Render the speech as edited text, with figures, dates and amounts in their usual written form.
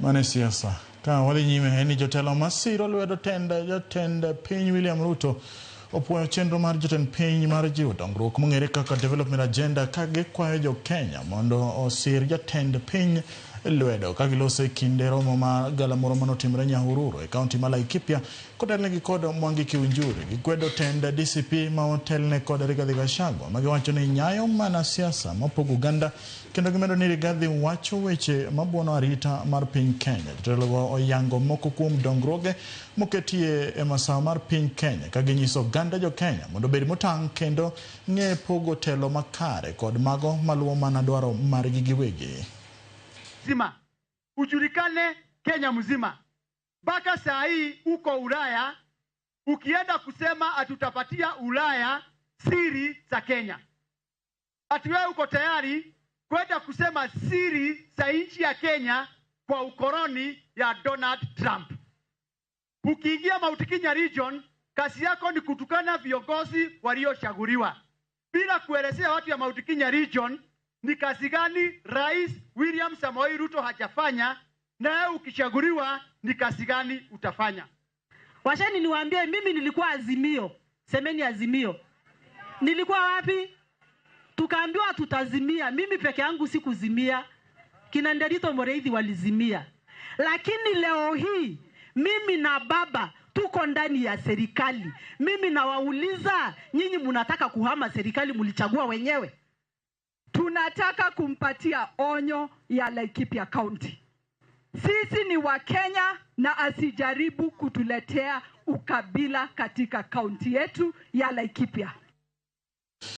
Mane siasa. Ka wadhi nyime en ni jotelo masiro lwedo tend jatend piny William Ruto opuoyo chenro mar jatend piny mar jiwo dongruok mong'ere kaka Development Agenda ka gikwayo jo Kenya mondo osir jatend piny lwedo ka giloso e kinde romo ma galamoro manotimore Nyahururu e kaunti ma Laikipia kotelnegi kod Mwangi Kiunjuri. Gikwedo tend DCP ma otelne kod Rigathi Gachagua ma giwacho ni nyayo mana siasa mapogo oganda kendo gimedo ni Rigathi wacho weche mabuono arita mar piny Kenya. Jotelogo oyango moko kuom dongruoge moketie e masawa mar piny Kenya ka ginyiso oganda jo Kenya mondo obed motang' kendo ng'e pogo telo makare kod mago maluwo mana dwaro margi giwegi. Mzima ujulikane Kenya mzima. Mpaka saa hii uko Ulaya, ukienda kusema atutapatia Ulaya siri za Kenya, ati wewe uko tayari kwenda kusema siri za nchi ya Kenya kwa ukoloni ya Donald Trump. Ukiingia Mount Kenya region, kazi yako ni kutukana viongozi waliochaguliwa bila kuelezea watu ya Mount Kenya region ni kazi gani Rais William Samoei Ruto hajafanya, nawe ukichaguliwa ni kazi gani utafanya. Washeni niwaambie, mimi nilikuwa Azimio. Semeni Azimio. Nilikuwa wapi? Tukaambiwa tutazimia. Mimi peke yangu sikuzimia. Kina Nderito Moreithi walizimia. Lakini leo hii mimi na baba tuko ndani ya serikali. Mimi nawauliza, nyinyi mnataka kuhama serikali mlichagua wenyewe? Tunataka kumpatia onyo ya Laikipia County. Sisi ni Wakenya na asijaribu kutuletea ukabila katika kaunti yetu ya Laikipia.